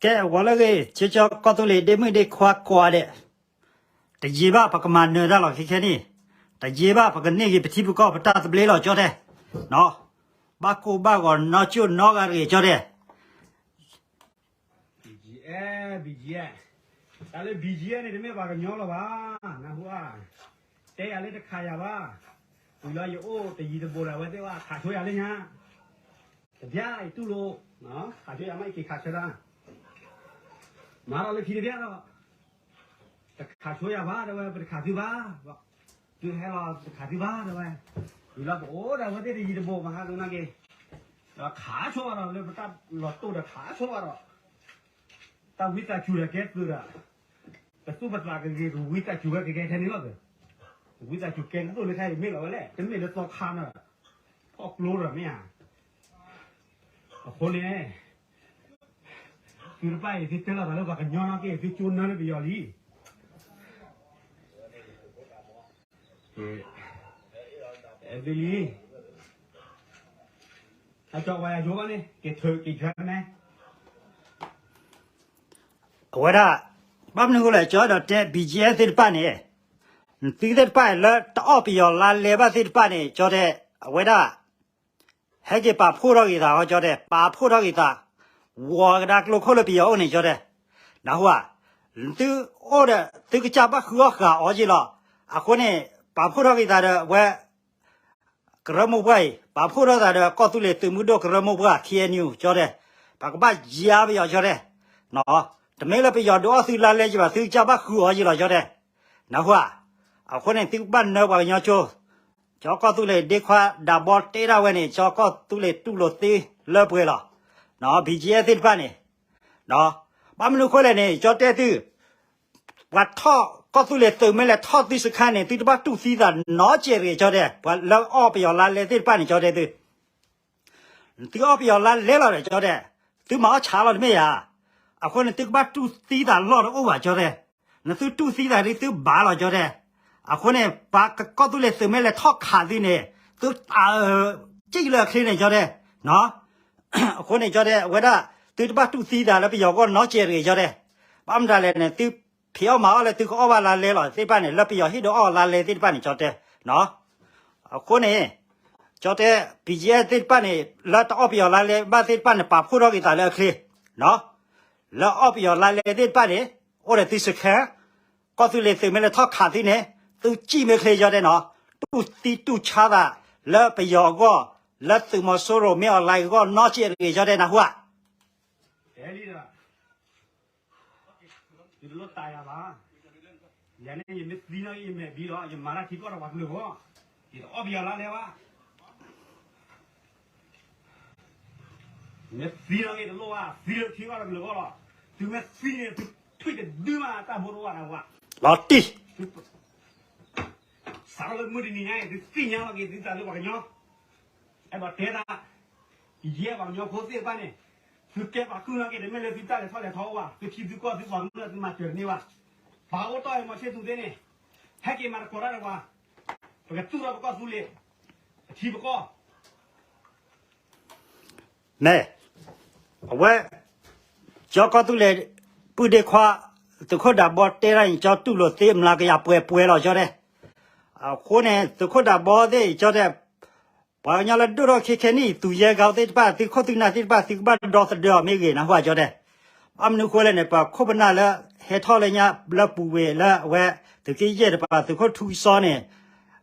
ကဲဝီၤလၢအဂ့ၤ ကၠီကၠီကီၢ်သူလ့ၤဒ့မုၣ်ဒ့ခွါကိးဂၤဒဲး, တယံာ်ဘၣ်ပကမၤနၢၤတၢ်လီၤခဲခဲန့ၣ်, တယံာ်ဘၣ်ပကန့ၢ်က့ၤပထံပကီၢ်ပတၢ်သဘျ့လီၤကၠီတဲ, ဘၣ်ကိၢ်ဘၣ်ဂီၤနီၢ်ကၠိၣ်နီၢ်ဂၤတဂ့ၤကၠီတဲ BGF, BGF, တၢ်လၢ BGF န့ၣ် တမ့ၢ်ပှၤကညီလီၤဘၣ်, နၢ်ဟူဧါ, တဲယၤလၢတခးယၤဘၣ်, ဝံၤလီၤယအိၣ်တယံၤတဘူးဒီး အဝဲသ့ၣ်ဘၣ်ခးဆိယၤလၢညါ, တဘျီယတူၢ်လိာ်, ခးဆိယၤမ့ၢ်ယက့ၤခးဆၢဒၣ်, မၤဒီးလၢခံတဘျီဒီး တခးဆိယၤဘၣ် တဲဝဲ ပတခးသုဘၣ်, သုဟဲလီၤတခးသုဘၣ် တဲဝဲ, ဝံၤလီၤပအိၣ်ဒီးအဝဲသ့ၣ်တယံၤတဘူးမၤဟးဂီၤနာ်က့ၤ, ဒီးခးဆိဘၣ်ဒီးလၢပတၢ်လီၤတိၢ်ဒီးခးဆိဘၣ်ဒီး, တၢ်ဝံသးစူၤဒီးကဲသုးဒီး, ပသူၣ်ပသးကဂ့ၤကဝံသးစူၤဝဲကကဲထဲန့ၣ်လီၤ, ဝံသးစူၤကဲတဒိၣ်လၢခဲအံၤမ့ၢ်လီၤဝဲလဲၣ် တမ့ၢ်လၢသီခါနၤ, ဖီၣ်ကျိဒီးမ့ၢ်ဧါ, အဃိန့ၣ် သုတဖၣ်အံၤ သုတဲလီၤသးလၢပှၤကညီနာ်က့ သုကၠိနၢလၢပယီၤလံ, သုလံ, အကၠီဝဲယၤယိဘၣ်န့ၣ် က့ၤထုးက့ၤယၤမ့ၢ် အဝဲဒၣ်, ဘၣ်မနုၤအဃိလဲၣ် ကၠီဒီးတဲ BGF သ့ၣ်တဖၣ်န့ၣ်, နသုသ့ၣ်တဖၣ်လၢတအီၣ်ပယီၤလါလဲဘၣ်သ့ၣ်တဖၣ်န့ၣ် ကၠီတဲ, အဝဲဒၣ် ဟဲက့ၤပာ်ဖှိၣ်ထီၣ်က့ၤသး ကၠီတဲ, ပာ်ဖှိၣ်ထီၣ်က့ၤသး, ဂီၤကဒါကျိခိၣ်လၢပယီၤအိၣ်န့ၣ် ကၠီတဲ, နၢ်ဟူဧါ, သုအိၣ်ဒီး သုကစၢ်ဘၣ်ဃုအီၣ်ဃာ်အီၤက့ၤလီၤ, အဃိန့ၣ် ပာ်ဖှိၣ်ထီၣ်က့ၤသးဒီးအဝဲ ကရၢမိၢ်ပှၢ်အံၤ ပာ်ဖှိၣ်ထီၣ်သးဒီးကီၢ်သူလ့ၤသုးမုၢ်ဒိၣ်ကရၢမိၢ်ပှၢ် KNU ကၠီတဲ, ပကဘၣ်ယါပယီၤကၠီတဲ, တမ့ၢ်လၢပယီၤဒုးအီၣ်သုလါလဲက့ၤဘၣ် သုကစၢ်ဘၣ်ဃုအီၤက့ၤလီၤကၠီတဲ, နၢ်ဟူဧါ, အဃိန့ၣ် သုကဘၣ်နၢပှၤကညီကၠိ, ကၠီကီၢ်သူလ့ၤဒ့ခွါဒးဘီတဲဒၣ်ဝဲန့ၣ် ကၠီကီၢ်သူလ့ၤတူၢ်လိာ်သ့လၢပှဲၤလီၤ, BGF သ့ၣ်တဖၣ်န့ၣ် ဘၣ်မနုၤအဃိလဲၣ်န့ၣ် ကၠီတဲသု, ပှၤထီၣ်ကီၢ်သူလ့ၤသုးမ့ၢ်လဲၤထီၣ်သုစခါန့ၣ် သုတဘၣ်တူၢ်သံသးနီတစဲးတဂ့ၤကၠီတဲ, ပှၤလၢအီၣ်ပယီၤလါလဲသ့ၣ်တဖၣ်န့ၣ် ကၠီတဲသု, သုအီၣ်ပယီၤလါလဲလီၤဒီးကၠီတဲ, သုမၤအီၣ်ဆါလီၤတမ့ၢ်ဧါ, အဃိန့ၣ် သုကဘၣ်တူၢ်သံသးလီၢ်တအိၣ်ဘၣ်ကၠီတဲ, နသုတူၢ်သံသးဒ်သုဘၣ်လီၤကၠီတဲ, အဃိန့ၣ် ပှၤကီၢ်သူလ့ၤသုးမ့ၢ်လဲၤထီၣ်ခးသုန့ၣ် သုတၢ်အၢ ကံၣ်လၢအချ့န့ၣ်ကၠီတဲ အဃိန့ၣ် ကၠီတဲ အဝဲဒၣ် သုတဘၣ်တူၢ်သံသးလၢပယီၤဂီၢ်နီတစဲးတဂ့ၤ ကၠီတဲ, ဘၣ်မတၤလဲၣ်န့ၣ် သုဖံးအီၣ်မၤအီၣ်လၢသုကအီၣ်ဘၣ်လါလဲလီၤသ့ၣ်တဖၣ်န့ၣ် လၢပယီၤဟ့ၣ်ဒုးအီၣ်လါလဲသ့ၣ်တဖၣ်န့ၣ် ကၠီတဲ, အဃိန့ၣ် ကၠီတဲ BGF သ့ၣ်တဖၣ်န့ၣ် လၢတအီၣ်ပယီၤလါလဲဘၣ်သ့ၣ်တဖၣ်န့ၣ် ပာ်ဖှိၣ်ထီၣ်က့ၤသးလၢအချ့ လၢအီၣ်ပယီၤလါလဲသ့ၣ်တဖၣ်န့ၣ် အိၣ်ဒီးသုစခါ, ကီၢ်သူလ့ၤသုးမ့ၢ်လဲၤထီၣ်ခးသုန့ၣ် သုစံၣ်မ့ၢ်ချ့ ကၠီတဲနီၤ, တူၢ်သံတူၢ်ဆါသး လၢပယီၤအဂီၢ် လၢသုးမီၤစိရိၤ မ့ၢ်အီၤလၢအဂီၢ် နီၢ်က့ၤတဂ့ၤ ကၠီတဲနၢ်ဟူဧါ. ယတလိၣ်တၢ်ယၤဘၣ်. ယၤန့ၣ် ယမ့ၢ်သံနီၣ်ဂံၢ် ယမဲာ်ဘံလီၤ, ယမၤတၢ်ထံကီၢ်ဒီးပှၤကလုာ်အဂီၢ်, ယတအီၣ်ပယီၤလါလဲဘၣ်. မ့ၢ်သံနီၣ်ဂံၢ်တလိၣ်ဘၣ်, သံလၢထံကီၢ်ဒီးကလုာ်အဂီၢ်လီၤ. သုမ့ၢ်သံန့ၣ် သုထွံၣ်တဒုမး တၢ်ဘိတအိၣ်ဘၣ်နဝဲ, လီၤတံၢ် စးထီၣ်လၢမုၢ်တနံၤညါအံၤ သုသ့ၣ်ညါလီၤက့ၤသုသးလၢပှၤကညီ, အဲၣ်ဒိးတဲသး ယဲပှၤကညီဖိသ့ၣ်တဖၣ်န့ၣ်, သုကဲပှၤကုၢ်နီၣ်ဂံၢ် တမ့ၢ်လၢသုတၢ်လဲၤထီၣ်လဲၤထီအိၣ်ဘၣ်, သုထံသုကီၢ်သုပှၤကမျၢၢ်သုမၤစၢၤတန့ၢ်ဘၣ်. ပှၤအိၣ်တီၢ်အံၤ မီၤဆ့သူသ့ၣ်န့ၣ်, ဟဲက့ၤမၤသကိးတၢ်ဒီးပှၤ, ပကသူၣ်ထီၣ်ပကီၢ်သူလ့ၤ, ပထံပကီၢ် မ့ၢ်, အဝဲ, ကၠီကီၢ်သူလ့ၤ ပုၢ်ဒ့ခွါ, သုးခိၣ်ဒးဘီတဲတၢ်အံၤ ကၠီတူၢ်လိာ်သ့မျးကယၤပှဲၤပှဲၤလီၤ ကၠီတဲ. အဃိန့ၣ် သုးခိၣ်ဒးဘီသ့ၣ် ကၠီတဲ, ပှၤကညီလၢဒိၣ်ထီၣ်ခဲခဲနံၣ် သူရဲကောင်းသ့ၣ်တဖၣ် သုခိၣ်သုနၢ်သ့ၣ်တဖၣ် သုကဘၣ်ဒီသဒၢအီၤမ့ၢ်ဂ့ၤ နၢ်ဟူဧါ ကၠီတဲ. ဘၣ်မနုၤအဃိလဲၣ်န့ၣ် ပှၤခိၣ်ပနၢ်လၢ ဟဲထီၣ်လၢညါလၢပူၤဝ့ၤလၢအဝဲ သုးက့ယဲၢ်တပၤ သုးခိၣ်ထူကစီန့ၣ်,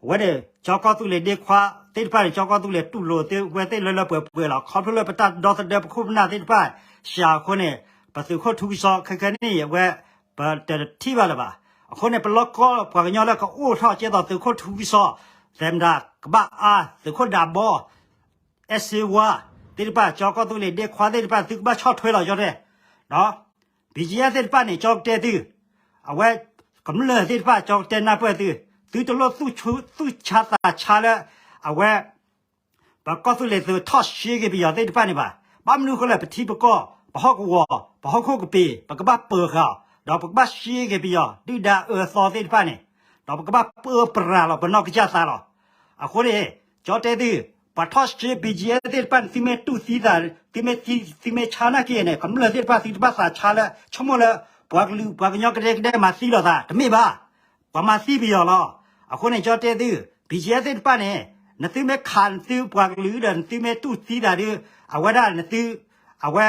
အဝဲန့ၣ် ကၠီကီၢ်သူလ့ၤဒ့ခွါသ့ၣ်တဖၣ်န့ၣ် ကၠီကီၢ်သူလ့ၤတူၢ်လိာ်သ့ဝဲသ့ၣ်လၢလၢပှဲၤပှဲၤလီၤ. ခီဖျိလၢပတၢ်ဒီသဒၢပခိၣ်ပနၢ်သ့ၣ်တဖၣ် စှၤအဃိန့ၣ်, ပသုးခိၣ်ထူကစီခဲခဲနံၣ်အံၤ အဝဲ ပတထံၣ်ဘၣ်လၢၤဘၣ်. အဃိန့ၣ် ပလီၢ်ကီၢ်ပှၤကညီလၢကအိၣ်ထီၣ်ကဲသိးသုးခိၣ်ထူကစီ, သဲမတၤကဘၣ်အါ, သုးခိၣ်ဒးဘီ, အဲၣ်စ့ဝါသ့ၣ်တဖၣ် ကၠီကီၢ်သူလ့ၤဒ့ခွါသ့ၣ်တဖၣ် သုကဘၣ်ဆီၣ်ထွဲလီၤ ကၠီတဲ. BGF သ့ၣ်တဖၣ်န့ၣ် ကၠီကတဲသု, အဝဲ ကမျၢၢ်သ့ၣ်တဖၣ် ကၠီကတဲနၢ်ပၢၢ်သု, သုတလိၣ်သူၣ်ဆူၣ်သူၣ်ဆါသးဆါလၢ အဝဲ ပကီၢ်သူလ့ၤသုးထီၣ်ရှဲက့ၤပယီၤသ့ၣ်တဖၣ်န့ၣ်ဘၣ်. ဘၣ်မနုၤအဃိလဲၣ် ပထံပကီၢ်, ပဟီၣ်ကဝီၤ, ပဟီၣ်ခိၣ်ကပ့ၤ ပကဘၣ်ပၢၤဃာ်အီၤ, ဒီးပကဘၣ်ရှဲက့ၤပယီၤ ဒုၣ်ဒါအၢသီသ့ၣ်တဖၣ်န့ၣ်, ဒီးပကဘၣ်ပၢပြးလီၤ ပနီၢ်ကစၢ်သးလီၤ. အဃိန့ၣ် ကၠီတဲသု, ပှၤထီၣ်ဆှၢ BGF သ့ၣ်တဖၣ်န့ၣ် သုမ့ၢ်တူၢ်သံသး, သုမ့ၢ်သံ, သုမ့ၢ်ဆါနာ်က့န့ၣ် ကမျၢၢ်သ့ၣ်တဖၣ် သုတဘၣ်သးဆါလၢ ဆိကမိၣ်လၢ ပှၤကလုာ်ပှၤကညီကဒဲကဒဲမၤသံလိာ်သး, တမ့ၢ်ဘၣ်. ပှၤမၤသံပယီၤလီၤ. အဃိန့ၣ် ကၠီတဲသု, BGF သ့ၣ်တဖၣ်န့ၣ် နသုမ့ၢ်ခးနသုပှၤကလုာ်ဒီး နသုမ့ၢ်တူၢ်သံသးဒီး အဝဲဒၣ်နသု, အဝဲ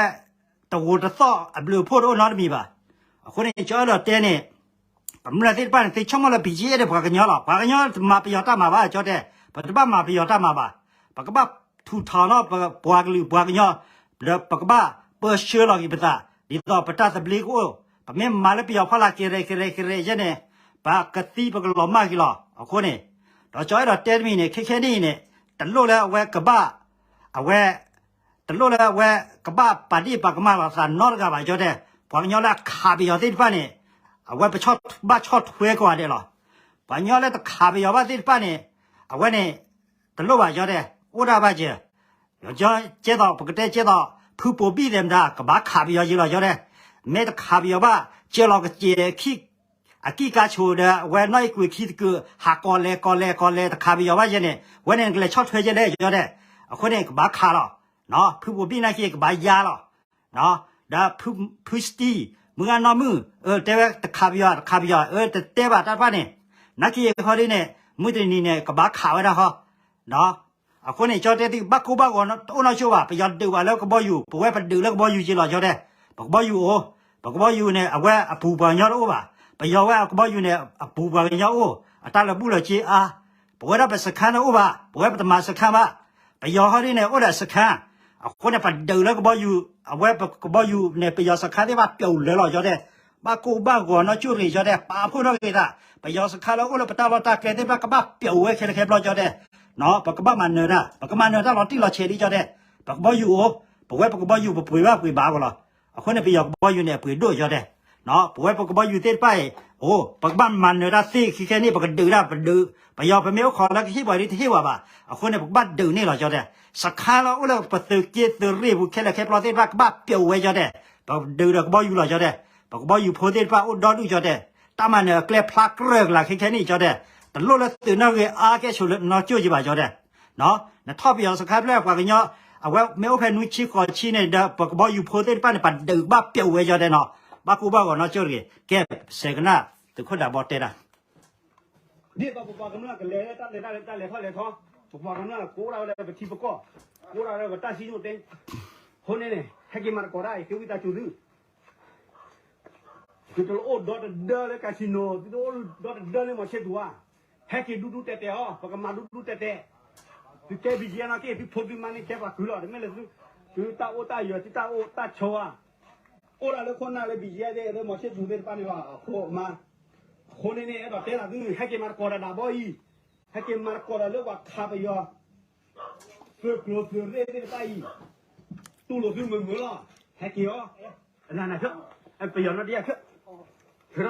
တဂိာ်တသီၣ်အဘျုးအဖှိၣ်တအိၣ်နီတမံၤဘၣ်. အဃိန့ၣ် ကၠီအဲၣ်ဒိးတဲန့ၣ် ကမျၢၢ်သ့ၣ်တဖၣ်န့ၣ် သုဆိကမိၣ်လၢ BGF ဒီးပှၤကညီလီၤ. ပှၤကညီတမၤပယီၤတၢ်မၤဘၣ် ကၠီတဲ, ပတဘၣ်မၤပယီၤတၢ်မၤဘၣ်. ပကဘၣ်ထူးထီၣ်နီၣ်ပပှၤကလုာ်ပှၤကညီ, ဒီးပကဘၣ်ပၢဆှၢလီၤက့ၤပသး, ဒ်သိးပတၢ်သဘျ့ကအိၣ်, ပမ့ၢ်မၤလၢပယီၤဖီလာ်ကရဲၣ်ကရဲၣ်ကရဲၣ်ယဲန့ၣ်, ပကသံပကလီၤမၢ်က့ၤလီၤ. အဃိန့ၣ်, ဒီးကၠီအဲၣ်ဒိးတဲတမံၤန့ၣ် ခဲခဲနံၣ်အံၤန့ၣ်, တလိၣ်လၢအဝဲကဘၣ်, အဝဲ တလိၣ်လၢအဝဲကဘၣ်ပာ်ဒ့ၣ်ပာ်ကမၣ်လိာ်သးနီတဂၤဘၣ် ကၠီတဲ, ပှၤကညီလၢအခးပယီၤသ့ၣ်တဖၣ်န့ၣ်, အဝဲပဘၣ်ဆီၣ်ထွဲကိးဂၤဒဲးလီၤ. ပှၤကညီလၢတခးပယီၤဘၣ်သ့ၣ်တဖၣ်န့ၣ်, အဝဲန့ၣ်, တလိၣ်ဘၣ် ကၠီတဲ, အိၣ်ဒၣ်ဘၣ်ကဲ, ကၠီကဲသိး ပကတဲကဲသိး, ဖုပိာ်ဘံၣ်သဲးမတၤ ကဘၣ်ခးပယီၤယ့လီၤ ကၠီတဲ, မ့ၢ်တခးပယီၤဘၣ်, ကဲလီၤကစဲးခံ အကံၢ်ကါဆိးဒီး အဝဲနီၣ်အံၣ်ကွံာ်ခံတကုာ် ဟးကီးလဲၤကီးလဲၤကီးလဲၤ တခးပယီၤဘၣ်ယဲန့ၣ် ဝဲန့ၣ်နကလဲၤဆီၣ်ထွဲယဲလဲၣ် ကၠီတဲ, အဃိန့ၣ် ကဘၣ်ခးလီၤ. ဖုပိာ်ဘံၣ်နာ်က့ ကဘၣ်ယါလီၤ. ဒီးဖုစတံ, မုၢ်ဂၢ်နီၢ်မုၢ်, အၢ တဲဝဲတခးပယီၤ တခးပယီၤ အၢ တတဲဘၣ်တၢ်တဖၣ်န့ၣ်, နာ်က့ဟီဒ်န့ၣ်, မုၢ်တနံၤန့ၣ် ကဘၣ်ခးဝဲဒၣ်ဃီ အဃိန့ၣ် ကၠီတဲသု ဘၣ်ကိၢ်ဘၣ်ဂီၤတအိၣ်နီတဂၤဘၣ်, ပယီၤဒုးဘၣ်လၢကဘီယူၤ, ပဝဲပဒုးလၢကဘီယူၤက့လီၤ ကၠီတဲ, ပကဘီယူၤအိၣ်, ပကဘီယူၤန့ၣ် အဝဲအပူၤပှၤကညီတအိၣ်ဘၣ်, ပယီၤဝဲအကဘီယူၤန့ၣ် အပူၤပှၤကညီအိၣ်, အတၢ်လီၤဘူၣ်လီၤစ့အါ, ပဝဲဒၣ်ပစခါန့ၣ်အိၣ်ဘၣ်, ပဝဲပတမၤစခါဘၣ်, ပယီၤဟီဒ်န့ၣ် အိၣ်ဒီးစခါ, အဃိန့ၣ် ပဒုးလၢကဘီယူၤ, အဝဲပကဘီယူၤန့ၣ် ပယီၤစခါသ့ၣ်တဖၣ်ပျိာ်လၢာ်လီၤ ကၠီတဲ, ဘၣ်ကိၢ်ဘၣ်ဂီၤနီတဂၤ ကၠီတဲ, ပာ်ဖှိၣ်ထီၣ်က့ၤသး, ပယီၤစခါလၢအိၣ်လၢပတၢ်လီၢ်တၢ်ကျဲသ့ၣ်တဖၣ် ကဘၣ်ပျိာ်ဝဲခဲလၢာ်ခဲဆ့ ကၠီတဲ, ပကဘၣ်မၤနၢၤတၢ်, ပကမၤနၢၤတၢ်လီၤတံၢ်လီၤဆဲးလံ ကၠီတဲ, ပကဘီယူၤအိၣ်, ပဝဲပကဘီယူၤ ပပှ့ၤဘၣ်ပှ့ၤဘၣ်ဝဲလီၤ. အဃိန့ၣ် ပယီၤကဘီယူၤန့ၣ် အပှ့ၤဒိၣ် ကၠီတဲ, ပဝဲပကဘီယူၤသ့ၣ်တဖၣ်အံၤ, အိၣ် ပကဘၣ်မၤနၢၤတၢ်သ့ခဲခဲန့ၣ် ပကဒုးဒၣ်ပဒုး, ပယီၤပမ့ၢ်အိၣ်ခိးလၢကဟ့ၣ်ပှၤဒ်တဟ့ၣ်ပှၤဘၣ်, အဃိန့ၣ် ပကဘၣ်ဒုးန့ၣ်လီၤ ကၠီတဲ, စခါလၢအိၣ်လၢပသုးက့သုးရ့ၣ်ပူၤခဲလၢာ်ခဲဆ့သ့ၣ်တဖၣ် ကဘၣ်ပျိာ်ဝဲ ကၠီတဲ, ပဒုးဒီးကဘီယူၤလီၤ ကၠီတဲ, ပကဘီယူၤဖိသ့ၣ်တဖၣ်အိၣ်ဒီဒူၣ် ကၠီတဲ, တၢ်မၤနၢၤအကျဲဖျါကြၢးကလာ်ခဲခဲန့ၣ် ကၠီတဲ, တလိၣ်လၢသုးနီၣ်ဂ့ၤအါကဲဆိးလၢနီၢ်ကၠိၣ်က့ဘၣ် ကၠီတဲ နထီၣ်ပယီၤစခါဖျၢၣ် ပှၤကညီ, အဝဲမ့ၢ်အိၣ်ဖဲနွံဆံဃိးဆံန့ၣ်ဒီး ပကဘီယူၤဖိသ့ၣ်တဖၣ်န့ၣ် ပဒုးဘၣ်ပျိာ်ဝဲ ကၠီတဲနီၤ, ဘၣ်ကိၢ်ဘၣ်ဂီၤနီၢ်ကၠိၣ်တဂ့ၤ, ကဲ, စဲးကနၣ်, သုးခိၣ်ဒးဘီတဲတၢ် ဒ်သိးပပှၤကမျၢၢ်ကလဲၤတၢ်လဲၤတၢ်လဲၤထီၣ်လဲၤထီ, ပပှၤကမျၢၢ်ကအိၣ်ဒၣ်ဝဲလၢပထံပကီၢ်, ကအိၣ်ဒၣ်ဝဲလၢပတၢ်စံၣ်ညီၣ်တဲ, အဃိန့ၣ်န့ၣ် ဟဲက့ၤမၤသကိးတၢ်အံၤ သုဝံသးစူၤသု, သုတအိၣ်ဒီတဒၢလၢ casino, သုတအိၣ်ဒီတဒၢလၢမီၤဆ့သူဧါ, ဟဲက့ၤဒူဒူတဲာ်တဲာ်အီၤ, ပကမၤဒူဒူတဲာ်တဲာ်, သုကဲ BGF နီၢ်က့ သုဖိသုမါန့ၣ်ကဲပှၤကုၢ်လီၤ, တမ့ၢ်လၢသုတၢ်အိၣ်တၢ်ယၢၤ သုတၢ်အိၣ်တၢ်ဆိးဧါ, အိၣ်ဒၣ်လၢခိၣ်နၢ်လၢ BGF သ့ၣ်လၢမီၤဆ့သူသ့ၣ်တဖၣ်န့ၣ်လီၤ, အဃိမး အဃိန့ၣ်န့ၣ် အဲၣ်ဒိးတဲဒၣ်သု ဟဲက့ၤမၤသကိးဒီးဒးဘီအံၤ, ဟဲက့ၤမၤသကိးဒီးလၢပှၤခးပယီၤ, သုးကျိၤသုးရ့ၣ်သ့ၣ်တဖၣ်အံၤ, တူၢ်လိာ်သုမုာ်မုာ်လီၤ, ဟဲက့ၤအီၤ, နနၢ်ဆၢ, ပယီၤနီၢ်တယၢ်ဆၢ,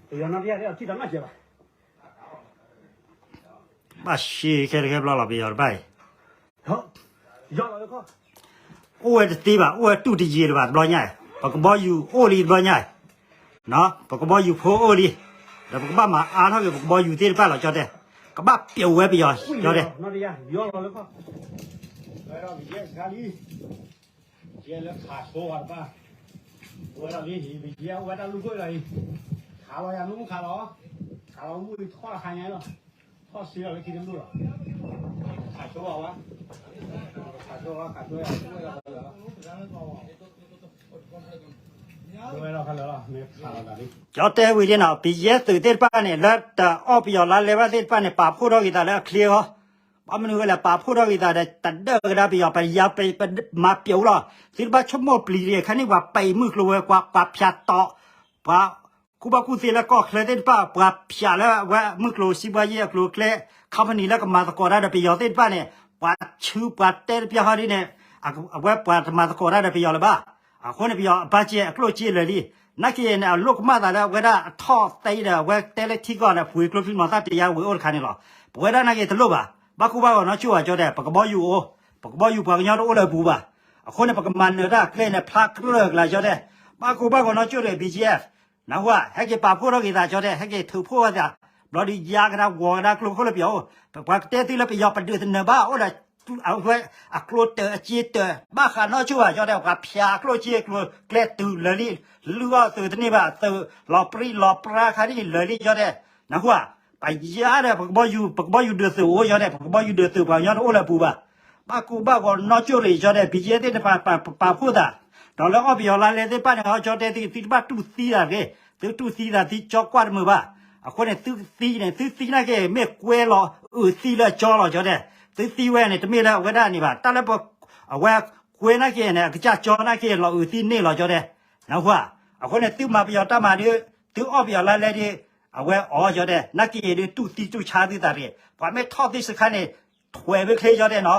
ပယီၤနီၢ်တယၢ် ထံၣ်တၢ်နီၢ်စဲးဘၣ် ဘၣ်ရှဲခဲတခဲဘျီလီၤ ပယီၤတဖၣ်အံၤ, အိၣ်ဝဲတသ့ဘၣ် အိၣ်ဝဲတူၢ်တယံာ်တဘၣ်တဘျီညါအံၤ ပကဘီယူၤအိၣ်လံတဘျီညါအံၤ, ပကဘီယူၤဖိအိၣ်လံ, ဒီးပကဘၣ်မၤအါထီၣ်က့ၤ ပကဘီယူၤသ့ၣ်တဖၣ်လီၤ ကၠီတဲ, ကဘၣ်ပျိာ်ဝဲပယီၤ ကၠီတဲ ယဲလၢခးဆိဝဲတဘၣ်, ဝဲဒၣ်လံ ပယဲအိၣ်ဝဲတၢ်လူၢ်ခိၣ်လီၤအံၤ, ခးလီၤယၤမ့ၢ်မုၢ်ခးလီၤ, ခးလီၤမုၢ်ထီၣ်တခါညါလီၤ, ထီၣ်စ့လီၤလၢခံတလူၢ်လီၤ, ခးဆိဝဲ, ခးဆိဝဲ ခးဆိဝဲ ကၠီတဲဝံၤလံနီၤ ပယဲသုးသ့ၣ်တဖၣ်န့ၣ် လၢတအီၣ်ပယီၤလါလဲဘၣ်သ့ၣ်တဖၣ်န့ၣ် ပာ်ဖှိၣ်ထီၣ်က့ၤသးလၢအချ့အဂီၢ်, ဘၣ်မနုၤဝဲလဲၣ် ပာ်ဖှိၣ်ထီၣ်က့ၤသးဒီး တဒၢကဒါပယီၤ ပယၤပမၤပျိာ်လီၤ, သုတဘၣ်ဆိကမိၣ်ပျံၤတဂ့ၤ ခဲန့ၣ် ပှၤပံာ်မုၢ်ကျိၤဝဲၤကွာ် ပှၤဖၠးတီး, ပှၤကူၣ်ဘၣ်ကူၣ်သ့လၢကီၢ်ချၢသ့ၣ်တဖၣ် ပှၤဖၠးလၢအဝဲမုၢ်ကျိၤစံးဘှါယ့ၢ်အကျိၤအကျဲ, company လၢကမၤသကိးတၢ်ဒီးပယီၤသ့ၣ်တဖၣ်န့ၣ် ပှၤဆူပှၤတဲတပျၢ်ဟီဒ်န့ၣ်, အဝဲပှၤတမၤသကိးတၢ်ဒီးပယီၤလၢၤဘၣ်, အဃိန့ၣ် ပယီၤအဘၣ်ကဲအကျိၣ်က့လၢာ်လံ, နာ်က့န့ၣ် အလိၣ်ကမၣ်သးလၢအဝဲဒၣ်အထီၣ်သဲဒီး အဝဲတဲလၢထံကီၢ်န့ၣ် ပှ့ၤကျိချံမျိာ်သၣ်တယါဝံၤအိၣ်တခါန့ၣ်လီၤ, ပဝဲဒၣ်နာ်က့တလိၣ်ဘၣ်, ဘၣ်ကူဘၣ်ဂီၤနီၢ်ကၠိၣ်ဘၣ်ကၠီတဲ ပကဘီယူၤအိၣ်, ပကဘီယူၤပှၤကညီတအိၣ်လၢအပူၤဘၣ်, အဃိန့ၣ် ပကမၤနၢၤတၢ်အကျဲန့ၣ် ဖျါကြၢးကလာ်ကၠီတဲ, ဘၣ်ကူဘၣ်ဂီၤနီၢ်ကၠိၣ်ဒီး BGF နၢ်ဟူဧါ, ဟဲက့ၤပာ်ဖှိၣ်ထီၣ်က့ၤသးကၠီတဲ ဟဲက့ၤထုးဖှိၣ်ဝဲသး, ဘျီဒုးယါကဒါဝီၤကဒါကျိခိၣ်လၢပယီၤအိၣ်, ပှၤကတဲသုလၢပယီၤပဒုးတနၢၤဘၣ် အိၣ်ဒီး အဝဲအကျိတၢၢ်အစ့တၢၢ် ဘၣ်ဃးနီၢ်ကၠိၣ်ဘၣ် ကၠီတဲ ပှၤဖၠးအကျိၣ်စ့အကျိၤကျဲတုၤလၢာ်လံ, လုၢ်အီၣ်သုးတန့ၢ်ဘၣ် သုးလီၤပြံလီၤပြါခါဒ်န့ၣ်လၢာ်လံ ကၠီတဲ, နၢ်ဟူဧါ, ပယါဒီး ပကဘီယူၤ ပကဘီယူၤဒုးသုးအိၣ် ကၠီတဲ ပကဘီယူၤဒုးသုးပှၤကညီတအိၣ်လၢအပူၤဘၣ်, ဘၣ်ကိၢ်ဘၣ်ဂီၤနီၢ်ကၠိၣ်ရံၣ် ကၠီတဲ ပယဲၢ်သ့ၣ်တဖၣ်ပာ်ဖှိၣ်သး, ဒီးလၢအီၣ်ပယီၤလါလဲသ့ၣ်တဖၣ်န့ၣ် ကၠီတဲသု သုတဘၣ်တူၢ်သံသးတဂ့ၤ, သုတူၢ်သံသးသုကၠီကွၢ်တမုာ်ဘၣ်, အဃိန့ၣ် သုသံန့ၣ် သုသံနာ်က့ မ့ၢ်ကွဲလီၤအုးသံလၢကၠီလီၤ ကၠီတဲ, သုသံဝဲန့ၣ် တမ့ၢ်လၢအဝဲဒၣ်န့ၣ်ဘၣ်, တၢ်လၢပ အဝဲကွဲနာ်က့န့ၣ် အကစၢ်ကၠီနာ်က့ လီၤအုးသံန့ၢ်လီၤ ကၠီတဲ, နၢ်ဟူဧါ, အဃိန့ၣ် သုမၤပယီၤတၢ်မၤဒီး သုအီၣ်ပယီၤလါလဲဒီး အဝဲအီၤ ကၠီတဲ နာ်က့ဒီး တူၢ်သံတူၢ်ဆါသုသးတဂ့ၤ, ပှၤမ့ၢ်ထီၣ်သ့ၣ်စခါန့ၣ် ထွဲးဝဲချ့ ကၠီတဲနီၤ,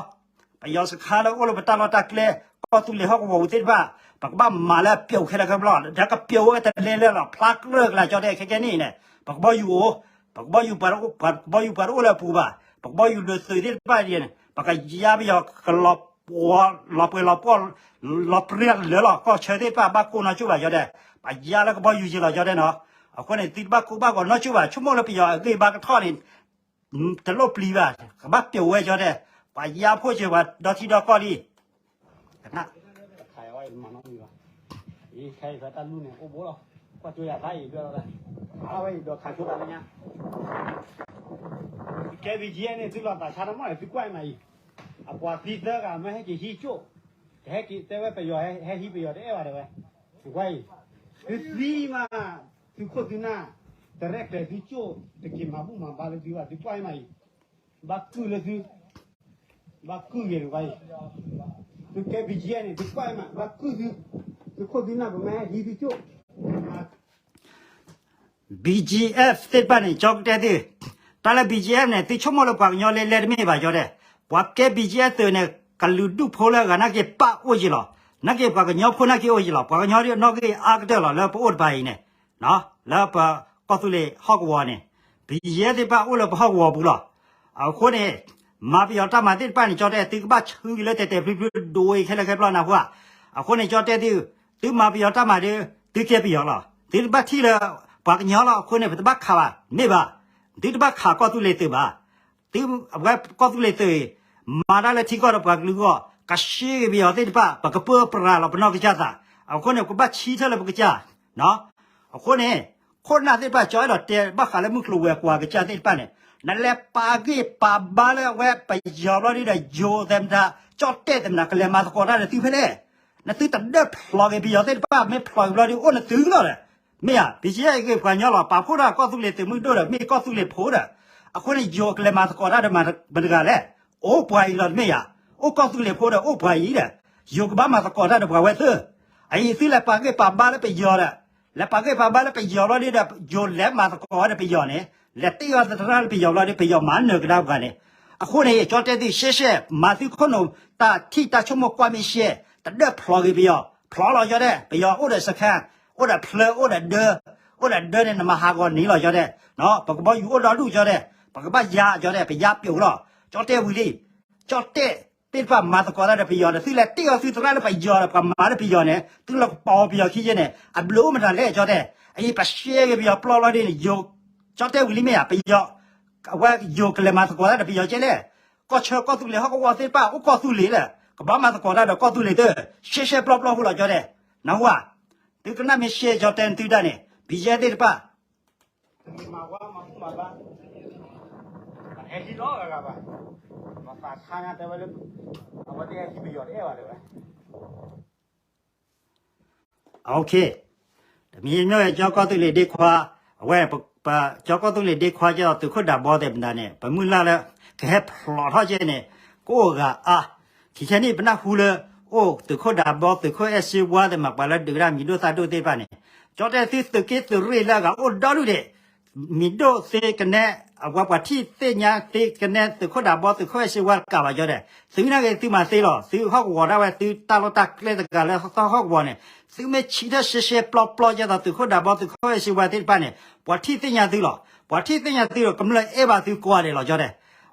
ပယီၤစခါလၢအိၣ်လၢပတၢ်လီၢ်တၢ်ကျဲ ကီၢ်သူလ့ၤဟီၣ်ကဝီၤပူၤသ့ၣ်တဖၣ် ပကဘၣ်မၤလၢအပျိာ်ခဲလၢာ်ခဲဆ့လီၤ, ဒီးကပျိာ်ဝဲတလဲလၢလီၤ ဖျါကြၢးကလာ် ကၠီတဲ ခဲကဲန့ၣ်န့ၣ် ပကဘီယူၤအိၣ်, ပကဘီယူၤပှၤ ပကဘီယူၤပှၤတအိၣ်လၢအပူၤဘၣ်, ပကဘီယူၤဒုးသုးသ့ၣ်တဖၣ်န့ၣ် ပကယါပယီၤ ကလီၤပှီၤ လီၤပှဲၤလီၤပှီၢ် လီၤပြံလၢလီၤ ကီၢ်ဆၢသ့ၣ်တဖၣ် ဘၣ်ကိၢ်နီၢ်ကၠိၣ်ဘၣ် ကၠီတဲ, ပယါလၢကဘီယူၤယံၤလီၤ ကၠီတဲနီၤ, အဃိန့ၣ် သုတဘၣ်ကိၢ်ဘၣ်ဂီၤနီၢ်ကၠိၣ်ဘၣ်, ဆိကမိၣ်လၢပယီၤအဂ့ၢ်ဘၣ်ကထီၣ်န့ၣ် တလိၣ်ပျံၤဘၣ်, ကဘၣ်ပျိာ်ဝဲ ကၠီတဲ, ပှၤယါဖှိၣ်စၢၤပှၤဒီထံဒီကီၢ်လံ, ခဲအံၤဖဲတၢ်လူၢ်န့ၣ် အိၣ်ဘိလီၤ, ကွၢ်ကၠိယၤဖးအံၤ ဒွဲၣ်လီၤဒၣ်, အဝဲအံၤဒီးခးဆိတၢ်လၢညါ, ကဲ ဘီၣ်ကၠံၣ်အ့ၣ်န့ၣ် သုလီၤသးဆါတမီၢ်န့ၣ် သုကွၢ်အံၤမးအံၤ, အပှၤသံသၢဂၤ မ့ၢ်ဟဲက့ၤဟံးကၠိၣ်, ကဟဲက့ၤတဲဝဲပယီၤ ဟဲဟံးပယီၤတအဲၣ်ဘၣ်တဲဝဲ, ကွၢ်အံၤ, သုသံမး, သုခိၣ်သုနၢ်, တရဲၣ်ကျဲၤသုကၠိၣ်, တက့ၤမၤဘူၣ်မၤဘါလၢသုဘၣ် သုကွၢ်အံၤမးအံၤ, ဘၣ်ကုၢ်လၢသု ဘၣ်ကုၢ်ဂ့ၤတဝဲအံၤ, သုကဲ ဘီၣ်ကၠံၣ်အ့ၣ်န့ၣ် သုကွၢ်မး ဘၣ်ကုၢ်သု, သုခိၣ်သုနၢ် ပမ့ၢ်ဟဲဟံးသုကၠိၣ်, ဘီၣ်ကၠံၣ်အ့ၣ်သ့ၣ်တဖၣ်န့ၣ် ကၠီကတဲသု, တၢ်လၢ ဘီၣ်ကၠံၣ်အ့ၣ်န့ၣ် သုဆိကမိၣ်လၢပှၤကညီလဲၤလဲၤတမ့ၢ်ဘၣ် ကၠီတဲ, ပှၤကဲ ဘီၣ်ကၠံၣ်အ့ၣ်သုးန့ၣ် ကလုာ်ဒူၣ်ဖိလၢအဂၤနာ်က့ပၢ်အိၣ်ယံၤလီၤ, နာ်က့ပှၤကညီဖိနာ်က့အိၣ်ယံၤလီၤ, ပှၤကညီဒ်နီၣ်ဂံၢ်အါကတၢၢ်လီၤ လၢပအိၣ်တပၤအံၤန့ၣ် လၢပကီၢ်သူလ့ၤဟီၣ်ကဝီၤန့ၣ်, ဘီၣ်ကၠံၣ်အ့ၣ်သ့ၣ်တဖၣ်အိၣ်လၢပဟီၣ်ကဝီၤပူၤလီၤ, အဃိန့ၣ် မၤပယီၤတၢ်မၤသ့ၣ်တဖၣ်န့ၣ် ကၠီတဲ သုကဘၣ်ဆှၢက့ၤလၢတဲာ်တဲာ်ဖျုဖျုဒိၣ်အံၤခဲလၢာ်ခဲဆ့နီၢ်ဟူဧါ, အဃိန့ၣ် ကၠီတဲသု, သုမၤပယီၤတၢ်မၤဒီး သုကဲပယီၤလီၤ, သုတဘၣ်ထံၣ်လၢ ပှၤကညီလီၤ, အဃိန့ၣ် ပတဘၣ်ခးဘၣ် မ့ၢ်ဘၣ်, သုတဘၣ်ခးကီၢ်သူလ့ၤသုးဘၣ်, သုအဝဲကီၢ်သူလ့ၤသုးအံၤ မၤတၢ်လၢထံကီၢ်ဒီးပှၤကလုာ်အဂီၢ် ကဆှၢက့ၤပယီၤသ့ၣ်တဖၣ် ပကပၢပြးလီၤပနီၢ်ကစၢ်သး, အဃိန့ၣ် ပကဘၣ်ဆံထၢၣ်လၢပကစၢ်, အဃိန့ၣ် ခိၣ်နၢ်သ့ၣ်တဖၣ် ကၠီအဲၣ်ဒိးတဲဘၣ်ဃးလၢမုၢ်ကျိၤဝဲၤကွာ်ကစၢ်သ့ၣ်တဖၣ်န့ၣ်, နလဲၤပာ်ဂ့ၢ်ပာ်ဘါလၢအဝဲပယီၤဘျီဒ်ဒီး ယိၤသဲးမတၤ ကၠီတဲသဲးမတၤ ကလဲၤမၤသကိးတၢ်ဒီးသုဖဲလဲၣ်, နသုတဒၢၣ်ဖျိးက့ၤပယီၤသ့ၣ်တဖၣ် မ့ၢ်ဖျိးက့ၤဘျီဒ်အိၣ်နသုလီၤဒီး, မ့ၢ်ဧါ, ဘီၣ်ကၠံၣ်အ့ၣ်ဂ့ၤပှၤကညီလီၤ ပာ်ဖှိၣ်တၢ်ကီၢ်သူလ့ၤသုးမုၢ်ဒိၣ်ဒီး မ့ၢ်ကီၢ်သူလ့ၤဖိဒီး, အဃိန့ၣ် ယိၤကလဲၤမၤသကိးတၢ်ဒီးမတၤတဂၤလဲၣ်, အိၣ်ပှၤအံၤလီၤတမ့ၢ်ဧါ, အိၣ်ကီၢ်သူလ့ၤဖိဒီးအိၣ်ပှၤအံၤဒီး, ယိၤကဘၣ်မၤသကိးတၢ်ဒီးပှၤဝဲသ့ၣ်, အအံၤသုလဲၤပာ်ဂ့ၢ်ပာ်ဘါလၢပယီၤဒီး, လဲၤပာ်ဂ့ၢ်ပာ်ဘါလၢပယီၤဘျီဒ်ဒီး ယိၤလဲၤမၤသကိးဒီးပယီၤန့ၣ်, လဲၤတ့ၢ်အီၤသရၣ်လၢပယီၤဘျီဒ် ပယီၤမၤနၢၤကဒါပှၤန့ၣ်, အဃိန့ၣ် ကၠီတဲသု ရှဲရှဲ မၤသုခိၣ်နူာ်တၢ်ထံၣ်တၢ်ဆိကမိၣ်ကွၢ်မ့ၢ်ရှဲ, တဒၢၣ်ဖျိးက့ၤပယီၤ, ဖျိးလီၤကၠီတဲ, ပယီၤအိၣ်ဒီးစခါ, အိၣ်ဒီးဖျၢၣ် အိၣ်ဒီးဒၢ, အိၣ်ဒီးဒၢန့ၣ် နမၤဟးဂီၤန့ၣ်လီၤကၠီတဲ, ပကဘီယူၤအိၣ်ဒီဒူၣ်ကၠီတဲ, ပကဘၣ်ယါကၠီတဲ ပယါပျိာ်လီၤ, ကၠီတဲဝံၤလံ, ကၠီတဲ သ့ၣ်တဖၣ်မၤသကိးတၢ်ဒီးပယီၤဒီး သုလဲၤတ့ၢ်အီၤသုသရၣ်လၢပယီၤဒီး ပှၤမၤလၢပယီၤန့ၣ် သုလီၤကပီၤပယီၤခံယဲၢ်န့ၣ် အဘျုးအိၣ်မတၤလဲၣ်ကၠီတဲ, အအံၤပရှဲက့ၤပယီၤပျီလီၤဒ်န့ၣ် ယိၤ, ကၠီတဲဝံၤလံမ့ၢ်ဧါ ပယီၤ, အဝဲယိၤကလဲၤမၤသကိးတၢ်ဒီးပယီၤကဲလဲၣ်, ကီၢ်ဆၢကီၢ်သူလ့ၤဟီၣ်ကဝီၤသ့ၣ်တဖၣ် အိၣ်ကီၢ်သူလ့ၤလၢ ကဘၣ်မၤသကိးတၢ်ဒီးကီၢ်သူလ့ၤသ့ၣ်, ရှဲရှဲပျီပျီဃိလီၤကၠီတဲ, နၢ်ဟူဧါ, သုကနၣ်မ့ၢ်ရှဲကၠီတဲနသုတၢ်န့ၣ် ဘံယဲၢ်သ့ၣ်တဖၣ် မၤဝဲမၤဘူၣ်မၤဘါ, ဟဲဟံးလီၤဂၤဂၤဘၣ်, မၤသးဆါညါတဲဝဲလၢ အဝဲသ့ၣ်ဟဲဟံးပယီၤတအဲၣ်ဘၣ်တဲဝဲ, တမံၤမ့ၢ်ဝဲကၠီကီၢ်သူလ့ၤဒ့ခွါ, အဝဲ ကၠီကီၢ်သူလ့ၤဒ့ခွါကဲဒီးသုးခိၣ်ဒးဘီသ့ၣ်မတၤန့ၣ် ပမုၢ်လၢ်လၢ ကဟဲဖျိးထီၣ်ကဲန့ၣ် ကအိၣ်ဂၤအါ, ခံဆဲနံၣ်ပနၢ်ဟူလၢ အိၣ်သုးခိၣ်ဒးဘီ သုးခိၣ်အဲၣ်စ့ဝါသ့ၣ်မး ပှၤလၢဒုးတၢ်မံၤဒိၣ်သၣ်ဒိၣ်သ့ၣ်တဖၣ်န့ၣ်, ကၠီတဲသုသုးက့သုးရ့ၣ်လၢအဂၤအိၣ်ဒီဒူၣ်ဒံး မံၤဒိၣ်သ့ကနဲ, အဝဲပှၤထံၣ်သ့ၣ်ညါသ့ကနဲ သုးခိၣ်ဒးဘီ သုးခိၣ်အဲၣ်စ့ဝါတကးဘၣ် ကၠီတဲ, သုနာ်က့သုမၤသ့လီၤ, သုဟီၣ်ကဝီၤဒၣ်ဝဲ သုတၢ်လီၢ်တၢ်ကျဲတဂၤလၢသီဟီၣ်ကဝီၤန့ၣ်, သုမ့ၢ်ဆံးထၢၣ်ရှဲရှဲပျီပျီကဲသိး သုးခိၣ်ဒးဘီ သုးခိၣ်အဲၣ်စ့ဝါသ့ၣ်တဖၣ်န့ၣ် ပှၤထံၣ်သ့ၣ်ညါသုလီၤ, ပှၤထံၣ်သ့ၣ်ညါသုဒီး ကမျၢၢ်အဲၣ်ဘၣ်သုကိးဂၤဒဲးလီၤ ကၠီတဲ,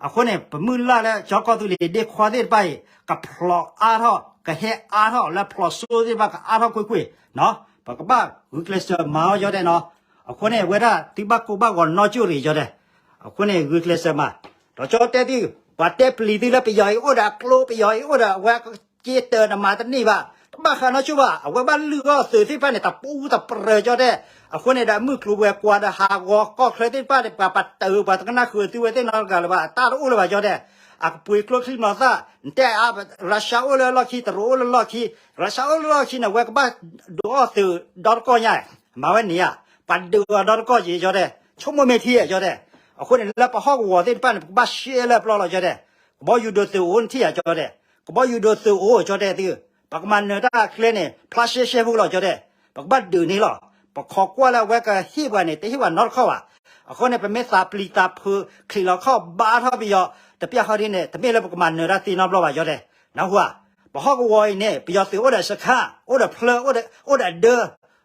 အဃိန့ၣ် ပမုၢ်လၢ်လၢ ကၠီကီၢ်သူလ့ၤဒ့ခွါသ့ၣ်တဖၣ်အံၤ ကဖျိးအါထီၣ် ကဟဲအါထီၣ်လၢဖျိးစိသ့ၣ်တဖၣ် ကအါထီၣ်ကွ့ၢ်ကွ့ၢ်, ပကဘၣ်ဂုာ်ကျဲးစၢးမၤအီၤ ကၠီတဲနီၤ, အဃိန့ၣ် အဝဲဒၣ်သုဘၣ်ကိၢ်ဘၣ်ဂီၤနီၢ်ကၠိၣ်ရံၣ် ကၠီတဲ, အဃိန့ၣ် ဂုာ်ကျဲးစၢးမၤ, ဒီးကၠီတဲသု ပှၤတဲပျံၤသုလၢပယီၤအံၤအိၣ်ဒီးအကျိ ပယီၤအံၤအိၣ်ဒီးအဝဲက့တၢၤနမၤတန့ၢ်ဘၣ်, တဘၣ်ဃးနီတကၠိဘၣ်. အဝဲဘၣ်လုၢ်အီၣ်သုးသ့ၣ်တဖၣ်န့ၣ် တပူၤတပြၢၤကၠီတဲ, အဃိန့ၣ်ဒီး မုၢ်ကျိၤဝဲၤကွာ်ဒီးဟးဂီၤကီၢ်ချၢသ့ၣ်တဖၣ်န့ၣ် ပှၤပတုာ် ပှၤတကနၣ်ဃုာ်သုဝဲသ့ၣ်နီတဂၤလၢၤဘၣ်, အတၢ်တအိၣ်လၢၤဘၣ်ကၠီတဲ, အကပှ့ၤကျိချံမျိာ်သၣ်, နတဲအါ ရၢၡါအိၣ်လၢလီၢ်ခံ တရူးအိၣ်လၢလီၢ်ခံ, ရၢၡါအိၣ်လၢလီၢ်ခံန့ၣ် အဝဲကဘၣ်ဒုးအီၣ်သုးဒီတကီၢ်ညါ, မၤဝဲန့ၣ်ဧါ, ပှၤဒုးအီၣ်ဒီတကီၢ်ကၠီတဲ, ဆိကမိၣ်မ့ၢ်ထံကၠီတဲ, အဃိန့ၣ် လၢပဟီၣ်ကဝီၤသ့ၣ်တဖၣ်န့ၣ် ပကဘၣ်ရှဲလၢပျီလီၤကၠီတဲ, ကဘီယူၤဒိးသုးအိၣ်နထံၣ်ဧါကၠီတဲ, ကဘီယူၤဒိးသုးအိၣ်ကၠီတဲသု, ပကမၤနၢၤတၢ်အကျဲန့ၣ် ဖျါရှဲရှဲဖိလီၤကၠီတဲ, ပကဘၣ်ဒုးန့ၣ်လီၤ, ပခိးကွၢ်လၢအဝဲကဟ့ၣ်ပှၤန့ၣ် တဟ့ၣ်ပှၤနီတခီၣ်ဘၣ်. အဃိန့ၣ် ပမ့ၢ်သးပျံၤသးဖုး ချံးလီၤခီၣ်ဘါထီၣ်ပယီၤ တပျၢ်ဃီဒ်န့ၣ် တမ့ၢ်လၢပကမၤနၢၤတၢ်သ့နီတဘျီဘၣ်ကၠီတဲ, နၢ်ဟူဧါ, ပဟီၣ်ကဝီၤအံၤန့ၣ် ပယီၤသုးအိၣ်ဒီးစခါ, အိၣ်ဒီးဖျၢၣ်, အိၣ်ဒီးအဒၢ,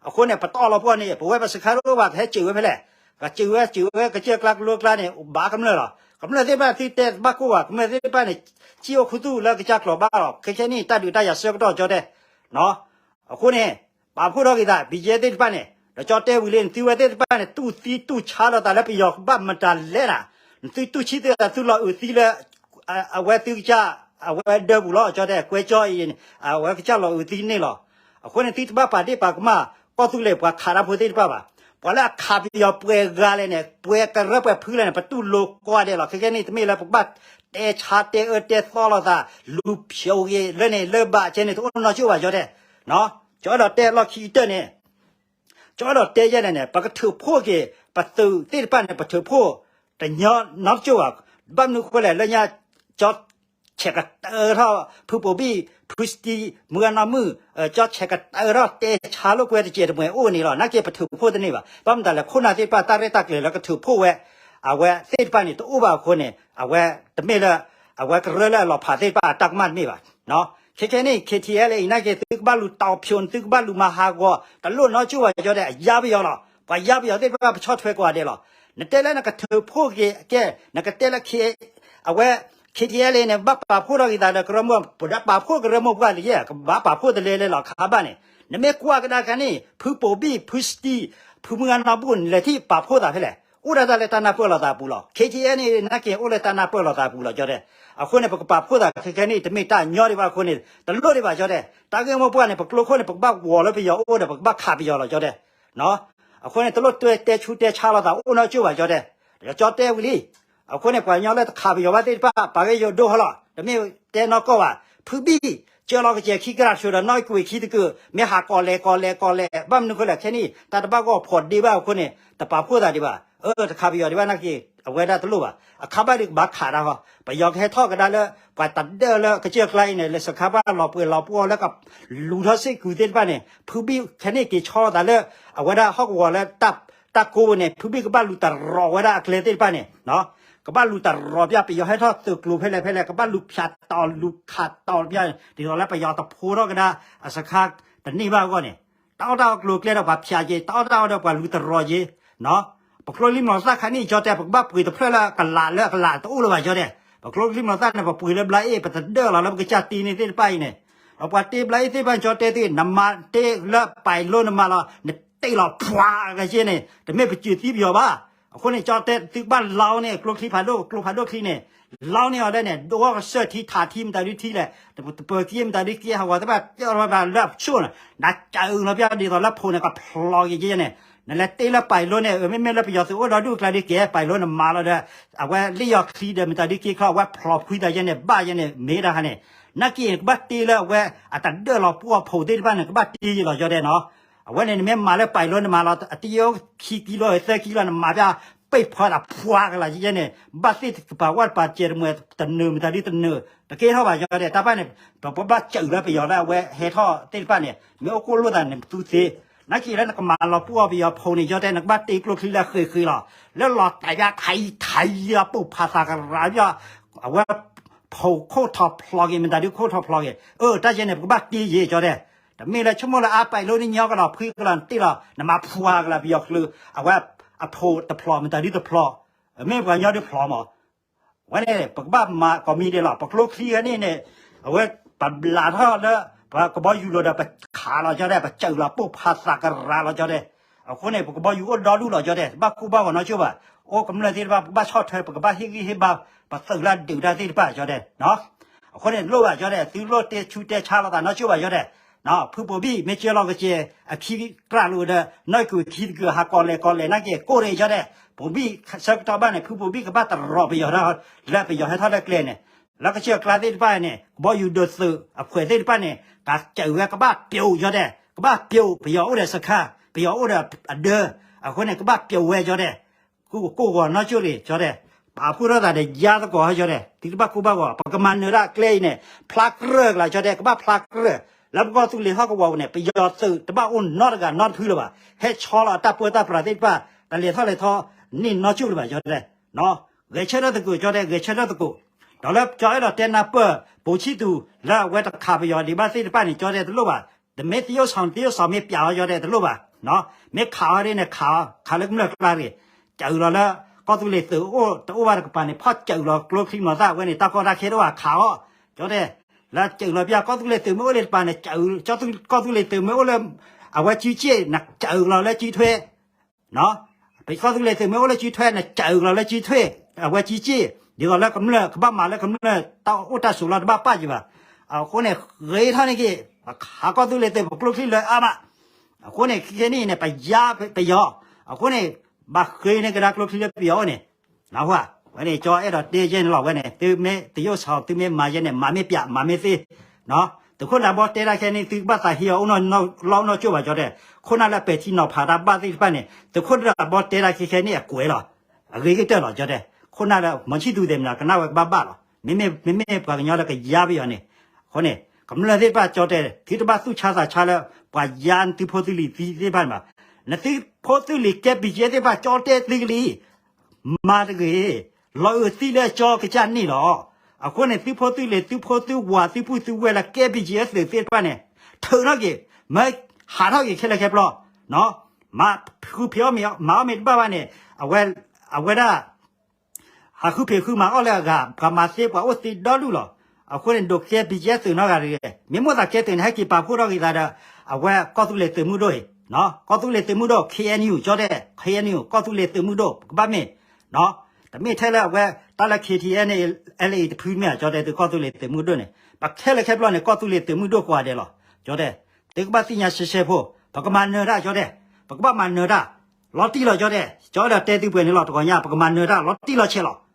အဃိန့ၣ် ပတအီၣ်လီၤပှီၢ်န့ၣ် ပဝဲပစခါတအိၣ်ဘၣ် ကဟဲစၢၤဝဲဖဲလဲၣ်, ကစၢၤဝဲစၢၤဝဲ ကစၢၢ်ကျါကလိကျါန့ၣ် ဘၣ်ကမျၢၢ်လီၤ, ကမျၢၢ်သ့ၣ်တဖၣ်သုတဲတဘၣ်ကိၢ်ဘၣ်, ကမျၢၢ်သ့ၣ်တဖၣ်န့ၣ် စံၣ်အိၣ်ခူသူၣ်လၢကစၢ်ကျိၤဘၣ်လီၤ, ခဲခဲနံၣ် တၢ်ဒုးတၢ်ယၤဆၢကတီၢ်ကၠီတဲ အဃိန့ၣ် ပာ်ဖှိၣ်ထီၣ်က့ၤသး ဘံယဲသ့ၣ်တဖၣ်န့ၣ် ဒီးကၠီတဲဝံၤလံန့ၣ် သုဝဲသ့ၣ်တဖၣ်န့ၣ် တူၢ်သံတူၢ်ဆါလိာ်သးလၢပယီၤကဘၣ်မတၤလဲၣ်နၤ, နသုတူၢ်ဆံသုသး သုလီၤအုးသံလၢ အဝဲသုကစၢ် အဝဲဒၢပူၤလီၤ ကၠီတဲ ကွဲကၠီအံၤန့ၣ် အဝဲကစၢ်လီၤအုးသံန့ၣ်လီၤ. အဃိန့ၣ် သုတဘၣ်ပာ်ဒ့ၣ်ပာ်ကမၣ် ကီၢ်သူလ့ၤပှၤခးတၢ်ဖိသ့ၣ်တဖၣ်ဘၣ်. ပှၤလၢအခးပယီၤပှဲၤဂၤလဲၣ်န့ၣ် ပှဲၤကရၢပှဲၤဖုလဲၣ်န့ၣ် ပတူၢ်လိာ်ကိးဂၤဒဲးလီၤ. ခဲခဲနံၣ် တမ့ၢ်လၢပကဘၣ်တဲဆါတဲအၢတဲသီလိာ်သး လူၤဖျိးဂ့ၤလၢန့ၣ်လၢဘၣ်ကဲန့ၣ် တအိၣ်နီတကၠိၢ်ဘၣ် ကၠီတဲ. ကၠီအဲၣ်ဒိးတဲလီၢ်ခံကတၢၢ်န့ၣ် ကၠီအဲၣ်ဒိးတဲယဲၢ်လဲၣ်န့ၣ် ပကထုးဖှိၣ်က့ၤ ပသုးသ့ၣ်တဖၣ်န့ၣ် ပထုးဖှိၣ်တညီနီတကၠိၢ်ဘၣ်. ဘၣ်မနုၤဃိလဲၣ် လၢညါ ကၠီဆဲးကတၢၢ်ထီၣ် ဖုပိာ်ဘံၣ် ဖုစတံ မုၢ်ဂၤနီၢ်မုၢ် ကၠီဆဲးကတၢၢ်ထီၣ်တဲဆါလိာ်ကွဲတစဲးတမှဲၤအိၣ်န့ၣ်လီၤ. နာ်က့ပထုးဖှိၣ်တန့ၢ်ဘၣ်. ဘၣ်မတၤလဲၣ် ခိၣ်နၢ်သ့ၣ်တဖၣ် တၢ်ရဲၣ်တၢ်ကျဲၤလၢကထုးဖှိၣ်ဝဲ အဝဲသ့ၣ်တဖၣ်န့ၣ် တအိၣ်ဘၣ်အဃိန့ၣ် အဝဲတမ့ၢ်လၢ အဝဲကရၢလၢအလီၤဖးသ့ၣ်တဖၣ်အတၢ်ကမၣ်တမ့ၢ်ဘၣ်. ခဲခဲနံၣ် KTLA အံၤနာ်က့ သုကဘၣ်လူၤတီဖျိ သုကဘၣ်လူၤမၤဟးဂီၤ တလိၣ်နီတကၠိၢ်ဘၣ် ကၠီတဲ အယါပယီၤလီၤ. ပှၤယါပယီၤသ့ၣ်တဖၣ် ပဆီၣ်ထွဲကိးဂၤဒဲးလီၤ. နတဲလၢနကထုးဖှိၣ်က့ၤ ကဲ နကတဲလၢ အဝဲ KTLA န့ၣ် ဘၣ်ပာ်ဖှိၣ်ထီၣ်က့ၤသးဒီးကရၢမိၢ် ပဒၣ်ပာ်ဖှိၣ်ကရၢမိၢ်ပှၢ်လံယဲၢ် ကဘၣ်ပာ်ဖှိၣ်တလဲလဲလီၤ ခါဘၣ်န့ၣ် နမ့ၢ်ကွၢ်ကဒါခါန့ၣ် ဖုပိာ်ဘံၣ် ဖုစတံ ဖုမုၢ်ဂၤနီၢ်မုၢ် နလဲၤထံၣ်ပာ်ဖှိၣ်သးဖဲလဲၣ်. အိၣ်ဒၣ်တၢ်လၢတၢ်နၢ်ပၢၢ်လိာ်သးအပူၤလီၤ. KTLA န့ၣ် နာ်က့အိၣ်လၢတၢ်နၢ်ပၢၢ်လိာ်သးအပူၤလီၤ ကၠီတဲ. အဃိန့ၣ် ပကပာ်ဖှိၣ်သးခဲခဲနံၣ် တမ့ၢ်တၢ်ညီဒံးဘၣ်အဃိန့ၣ် တလိၣ်ဒံးဘၣ် ကၠီတဲ. တၢ်ဂ့ၢ်မိၢ်ပှၢ်န့ၣ် ပကျိခိၣ်န့ၣ် ပကဘၣ်ဂီၤလၢပယီၤအိၣ်ဒီး ပကဘၣ်ခးပယီၤလီၤ ကၠီတဲ. အဃိန့ၣ် တလိၣ်တဲဆူတဲဆါလိာ်သးအိၣ်နီတကၠိၢ်ဘၣ် ကၠီတဲ. ကၠီတဲဝံၤလံ. အဃိန့ၣ် ပှၤကညီလၢတခးပယီၤဘၣ်သ့ၣ်တဖၣ် ပာ်ဂ့ၢ်ယိၤဒိၣ်ဟီလီၤ. တမ့ၢ်တဲနီၢ်ကီၢ်ဘၣ်. ဖုဘံၣ် ကၢလီၤကစဲၤခံကရၢဆိဒီးနီၢ်ကွံာ်ခံတကုာ် မ့ၢ်ဟးကိးလဲၤကိးလဲၤကိးလဲၤ ဘၣ်မနုၤဃိလဲၣ် ခဲနံၣ် တၢ်တဘၣ်ဂီၢ်ဖီးဒ့ဘၣ်အဃိန့ၣ် တပာ်ဖှိၣ်သးဒံးဘၣ်. အၢ တခးပယီၤဒံးဘၣ်နာ်က့ အဝဲဒၣ်တလိၣ်ဘၣ်. အခါဘၣ်ဒီးကဘၣ်ခးတၢ်ဃီ ပယီၤကဟဲထီၣ်ကဒါလၢ ပှၤတဒၢၣ်လၢကစၢၢ်ကျါအံၤန့ၣ် လၢစခါဘၣ်လီၤပှဲၤလီၤပှီၢ်လၢကလူၤထီၣ်စ့ၢ်ကီးသ့ၣ်တဖၣ်န့ၣ် ဖုဘံၣ်ခဲနံၣ်က့ၤဆီသးလၢ အဝဲဒၣ်ဟီၣ်ကဝီၤလၢ တၢ်ကိးန့ၣ် ဖုဘံၣ်ကဘၣ်လူၤတရီးဝဲဒၣ်အကျဲသ့ၣ်တဖၣ်န့ၣ် ကဘၣ်လူၤတရီးပျၢ် ပယီၤဟဲထီၣ်သုးကျိၤဖဲလဲၣ်ဖဲလဲၣ် ကဘၣ်လူၤဖၠးတီၤလူၤခးတီၤပျၢ် ဒ်သိးလၢပယီၤတဖိထီၣ်ကဒါအစခါတန့ၢ်ဘၣ်အဂီၢ်န့ၣ် တၢ်အီၣ်တၢ်အီကျိၤကျဲဒီးပှၤဖၠးက့ၤ တၢ်အီၣ်တၢ်အီဒီးပှၤလူၤတရီးက့ၤ ပကျိချံမျိာ်သၣ်ခါနံၣ် ကၠီတဲ ပကဘၣ်ပှ့ၤတဖျၢၣ်လၢကလးလၢအကလးတအိၣ်လၢၤဘၣ် ကၠီတဲ. ပကျိချံမျိာ်သၣ်န့ၣ် ပပှ့ၤလၢဘျါအ့ၣ် ပတဒၢၣ်လီၤလၢပကစၢ်တ့န့ၣ်သ့ၣ်တဖၣ်အံၤန့ၣ် ဒီးပှၤတ့ဘျါအ့ၣ်သ့ၣ်တဖၣ် ကၠီတဲသ့ၣ် နမၤတ့လၢပာ်လိနမၤလီၤ နတ့လီၤဖှါကက့န့ၣ် တမ့ၢ်ပစုးသံပယီၤဘၣ်. အဃိန့ၣ် ကၠီတဲသုကဘၣ်လီန့ၣ် ကျိချံဖးဒိၣ် ကျိဖးဒိၣ်ချံန့ၣ် လီန့ၢ်အီၤဒဲးန့ၣ် ဒိကစၢၢ်ထံထးထံမတၤဒုထံလဲၣ် တပၢၤက့မတၤဒုက့ ဟးဂီၤသ့ၣ်တဖၣ်တၢၢ်ထီၣ်ဘၣ်လၢအဖျိန့ၣ် နကၢ်အုးလီၤပျၢ်ဒ်သိးလၢဖိန့ၣ် ကဖျိးက့ၤက့န့ၣ် နလဲၤတ့လၢပာ်လိန့ၣ် မ့မ့ၢ်လၢပယီၤသုးအိၣ်ဒီဒူၣ်အကျါဒုက့ ပာ်လိနမၤလီၤဒီး အဝဲလ့ၣ်ယီၤချံဒီးမတၤဒုက့ချီ အဝဲဖျိးဖှံသးယဲန့ၣ် ဘၣ်ယဲန့ၣ် မ့ၢ်တၢ်ခါန့ၣ် နာ်က့ ကဘၣ်တ့လၢအဝဲအတဒၢၣ်လီၤပှီၢ်ဖိသ့ၣ်တဖၣ်န့ၣ် ကဘၣ်တ့ယဲလီၤ ကၠီတဲနီၤ. အဝဲန့ၣ် နမ့ၢ်မၤလၢပာ်လိနမၤလီၤ အတယိခံကံလိ သၢကံလိ နမၤပျၢ် ပ့ၢ်ဖီသးဖှါကလးယဲန့ၣ် ဘၣ်သ့ၣ်ကပာ်ဝဲတပာ်စဲးတမှဲၤ တနၢၤမတၤဒုတနၢၤ တကဲထီၣ်ဘၣ် ကၠီတဲ တၢ်တဖၣ်န့ၣ် ပဘၣ်စၢၤလၢပယီၤလၢအဝဲဟဲထီၣ်သ့ၣ်တဖၣ်န့ၣ် မ့ၢ်အိၣ်ကိၣ်လိာ်သးန့ၣ် ပသူသ့ နာ်က့လၢနကမၤလီၤပှီၢ်ပယီၤဖိန့ၣ် ကၠီတဲ နကဘၣ်တ့ကျိချံလၢဃ့ဃ့လီၤ လၢလီၤတၢ်ယါခါအံၤထါယါ ပိၢ်ဖးသးကရၤယါ အဝဲ ဖိးခိၣ်ထီၣ်ဖျိးက့ၤ မတၤဒုခိၣ်ထီၣ်ဖျိးက့ၤ အၢ တၢ်ယဲန့ၣ် ပကဘၣ်တ့ယဲ ကၠီတဲ တမ့ၢ်လၢဆိကမိၣ်လၢအါပာ်လိန့ၣ်ညီကဒီးဖှံကလးတ့လီၤ နမၤဖှါကလးပယီၤကျုး အဝဲအဖိးတဖျိး မတၤဒုတဖျိး မ့ၢ်ပှၤညီဒုဖျိးမး ဝဲန့ၣ် ပကဘၣ်မၤကိးမံၤဒဲးလီၤ ပကျိချံဂၤန့ၣ်န့ၣ် အဝဲ ပဘျးထီၣ်လၢ ပကဘီယူၤလိၤဒီးပခးလီၤ ကၠီတဲ ပစၢၤလီၤပိၢ်ဖးသးကရၤလီၤ ကၠီတဲ အဃိန့ၣ် ပကဘီယူၤအိၣ်ဒီဒူၣ်လီၤ ကၠီတဲ တဘၣ်ကူဘၣ်ဂီၤနီတကၠိၢ်ဘၣ် အိၣ်ကမျၢၢ်သ့ၣ်တဖၣ် ပကဘၣ်ဆီၣ်ထွဲ ပကဘၣ်ဟ့ၣ်ဂံၢ်ဟ့ၣ်ဘါ ပသုးလၢဒုးတၢ်သ့ၣ်တဖၣ် ကၠီတဲ, အဃိန့ၣ် လိၣ်ဘၣ် ကၠီတဲ, သုလိၣ်တဲဆူးတဲဆါလိာ်သးနီတကၠိၢ်ဘၣ် ကၠီတဲ, ဖုဘိၣ်ဘံၣ်မ့ၢ်ကၢလီၤကစဲး အခံကြၢးလိာ်ဒီး နီၢ်ကူးခံတကူး ဟးကိးလဲၤကိးလဲၤနာ်က့ၤ ကိးရဲၣ် ကၠီတဲ, ဘိၣ်ဘံၣ်ဆၢကတီၢ်ဘၣ်န့ၣ် ဖုဘိၣ်ဘံၣ်ကဘၣ်တရီးပယီၤ လၢပယီၤဟဲထီၣ်လၢကျဲန့ၣ်, လၢကစၢၢ်ကျါသ့ၣ်တဖၣ်န့ၣ် ကဘီယူၤဒိးသုးအဖှဲးသ့ၣ်တဖၣ်န့ၣ် ကစၢၢ်ဝဲကဘၣ်ပျိာ် ကၠီတဲ, ကဘၣ်ပျိာ် ပယီၤအိၣ်ဒီးစခါ ပယီၤအိၣ်ဒီးအဒၢ, အဃိန့ၣ် ကဘၣ်ပျိာ်ဝဲ ကၠီတဲ ကိၢ်ဂီၤနီၢ်ကၠိၣ်လံ ကၠီတဲ, ပာ်ဖှိၣ်ထီၣ်သးဒီးယါသကိး ကၠီတဲ, သုတဘၣ်ကိၢ်ဘၣ်ဂီၤ ပကမၤနၢၤတၢ်ကျဲအံၤန့ၣ် ဖျါကြၢးကလး ကၠီတဲ, ကဘၣ်ဖျါကြၢး, လၢပကီၢ်သူလ့ၤဟီၣ်ကဝီၤပူၤန့ၣ် ပယီၤသုးတဘၣ်အိၣ်နီတဂၤနီတဖုလၢၤဘၣ်, ဟဲဆီလီၤအတၢ်ပၢတၢ်ပြးသ့ၣ်တဖၣ် တလဲၤထီၣ်လဲၤထီန့ၢ်နီၢ်ကၠိၣ်လၢၤဘၣ် ကၠီတဲ, ဂဲၤဆၢထၢၣ်သကိး ကၠီတဲ, ဂဲၤဆၢထၢၣ်သကိး, ဒီးလၢကၠီအဲၣ်ဒိးတဲနၢ်ပၢၢ် ပိာ်ဆံၣ်သူး လၢအဝဲတခးပယီၤဒံးဘၣ်သ့ၣ်တဖၣ်န့ၣ် ကၠီတဲတလိၣ်ဘၣ်, တမ့ၢ်သရုပ်ဆောင် သရုပ်ဆောင် မ့ၢ်ပျးအီၤ ကၠီတဲတလိၣ်ဘၣ်, မ့ၢ်ခးအီၤဒ်န့ၣ် ခးအီၤ ခးလၢကမျၢၢ်ကျါတဂ့ၤ, စၢၤလီၤလၢ ကီၢ်သူလ့ၤသုးအိၣ်တအိၣ်ဘၣ်တကပၤန့ၣ် ဖီၣ်စၢၤလီၤကျိချံမျိာ်သၣ်ဝဲန့ၣ် တၢ်ကီတၢ်ခဲတအိၣ်ဘၣ် ခးအီၤ, ကၠီတဲ, လၢစၢၤလီၤပျၢ် ကီၢ်သူလ့ၤသုးမ့ၢ်အိၣ်လၢတကပၤန့ၣ် စၢၤ ကီၢ်သူလ့ၤသုးမ့ၢ်အိၣ်လၢ အဝဲကၠံကၠ့ၣ် နစၢၤလီၤလၢကၠံထွဲ ပကီၢ်သူလ့ၤသုးမ့ၢ်အိၣ်လၢကၠံထွဲ နစၢၤလီၤလၢကၠံထွဲ, အဝဲကၠံကၠ့ၣ် ဒ်သိးလၢကမျၢၢ် ကဘၣ်မၤလၢကမျၢၢ်တၢ်အိၣ်တၢ်ဆိးလီၤ တဘၣ်ပာ်ယံၤဘၣ်, အဃိန့ၣ် ဂ့ၤထီၣ်န့ၣ်က့ၤ ပခးကီၢ်သူလ့ၤသုး ပကျိချံလၢအါမး, အဃိန့ၣ် ခဲကနံၣ်အံၤန့ၣ် ပယါပယီၤ, အဃိန့ၣ် ဘၣ်ဃ့န့ၢ်ကဒါကျိချံလၢပယီၤအိၣ်န့ၣ်, ဝဲန့ၣ် ကၠီအဲၣ်ဒိးတဲယဲန့ၣ်လီၤ ဝဲန့ၣ် သုမ့ၢ်သရုပ်ဆောင် သုမ့ၢ်မၤယဲန့ၣ် မၤမ့ၢ်ပျး မၤမ့ၢ်သ့ သုးခိၣ်နၢ်ဘီတဲတၢ်ခဲန့ၣ် သုကဘၣ်သးဟ့အီၤအိၣ်နီၢ်နီၢ်ကၠိၣ်ဘၣ် ကၠီတဲ, ခိၣ်နၢ်လၢပဲာ်ထံနီၤဖးတၢ်ဘၣ်သ့ၣ်တဖၣ်န့ၣ် သုးခိၣ်နၢ်ဘီတဲတၢ်ခဲခဲန့ၣ် အကွဲးလီၤ, အဂ့ၤကတၢၢ်လီၤ ကၠီတဲ, ခိၣ်နၢ်လၢ မီၤဆံၣ်သူးသ့ၣ်မနၤ ကနၣ်ဝဲကဘၣ်ဘၣ်လီၤ, မ့မ့ၢ်ပှၤကညီလၢကယါပယီၤန့ၣ်, အဃိန့ၣ် ကမျၢၢ်သ့ၣ်တဖၣ် ကၠီတဲ သုတဘၣ်သူၣ်ဆါသးဆါလၢ ပှၤယါသုဖိသုလံၤသံသ့ၣ်တဖၣ်န့ၣ်ဘၣ်, နသုဖိသုလံၤကဲ ဘီကၠဲ သ့ၣ်တဖၣ် ကၠီတဲသုကလံၤ မၤတဂ့ၤ, လီၤအုးသံလၢကၠီကစၢ်န့ၣ်လီၤ. အဃိန့ၣ် သုဖိသုလံၤ သုဖိသုဝၤ သုပုၢ်သုဝဲၢ်လၢကဲ ဘီကၠဲ သုးသ့ၣ်တဖၣ်န့ၣ် ထုးထီၣ်က့ၤ, မ့ၢ်ဟးထီၣ်က့ၤခဲလၢာ်ခဲဆ့, မၤဃုဖံးအီၣ်မၤအီၣ်မ့ၢ်တဘၣ်ဘၣ်န့ၣ် အဝဲဒၣ် ဟးဃုဖံးဃုမၤအီၣ်လၢအဂၤ ပှၤမၤသ့ပှၤအိၣ်သ့ဒီဒူၣ်လီၤ. အဃိန့ၣ် ဒိးကဲ ဘီကၠဲ သုးနီတဂၤတဂ့ၤ, မ့ၢ်မိၣ်သးကဲသုးန့ၣ် ဟဲက့ၤပာ်ဖှိၣ်ထီၣ်က့ၤသးဒီး အဝဲကီၢ်သူလ့ၤသုးမုၢ်ဒိၣ်အံၤ, ကီၢ်သူလ့ၤသုးမုၢ်ဒိၣ် ခ့ၣ်အဲၣ်ယူၣ် ကၠီတဲ ခ့ၣ်အဲၣ်ယူၣ် ကီၢ်သူလ့ၤသုးမုၢ်ဒိၣ် ပကဘၣ်မ့ၢ်, တမ့ၢ်ထဲလၢအဝဲ တၢ်လၢ ခ့ၣ်ထံၣ်အဲၣ် လၢအံၤတဖုမ့ၢ် ကၠီတဲ သုးကီၢ်သူလ့ၤသုးမုၢ်ဒိၣ်န့ၣ် ပခဲလၢာ်ခဲဆ့န့ၣ် ကီၢ်သူလ့ၤသုးမုၢ်ဒိၣ်ကိးဂၤဒဲးလီၤ. ကၠီတဲ သုကဘၣ်သ့ၣ်ညါရှဲရှဲဖိ, ပကမၤနၢၤတၢ် ကၠီတဲ, ပကဘၣ်မၤနၢၤတၢ်, လီၤတံၢ်လီၤ ကၠီတဲ, ကၠီဒီးတဲသုပှဲၤန့ၣ်လီၤ တဂီၤညါ ပကမၤနၢၤတၢ် လီၤတံၢ်လီၤဆဲးလီၤ.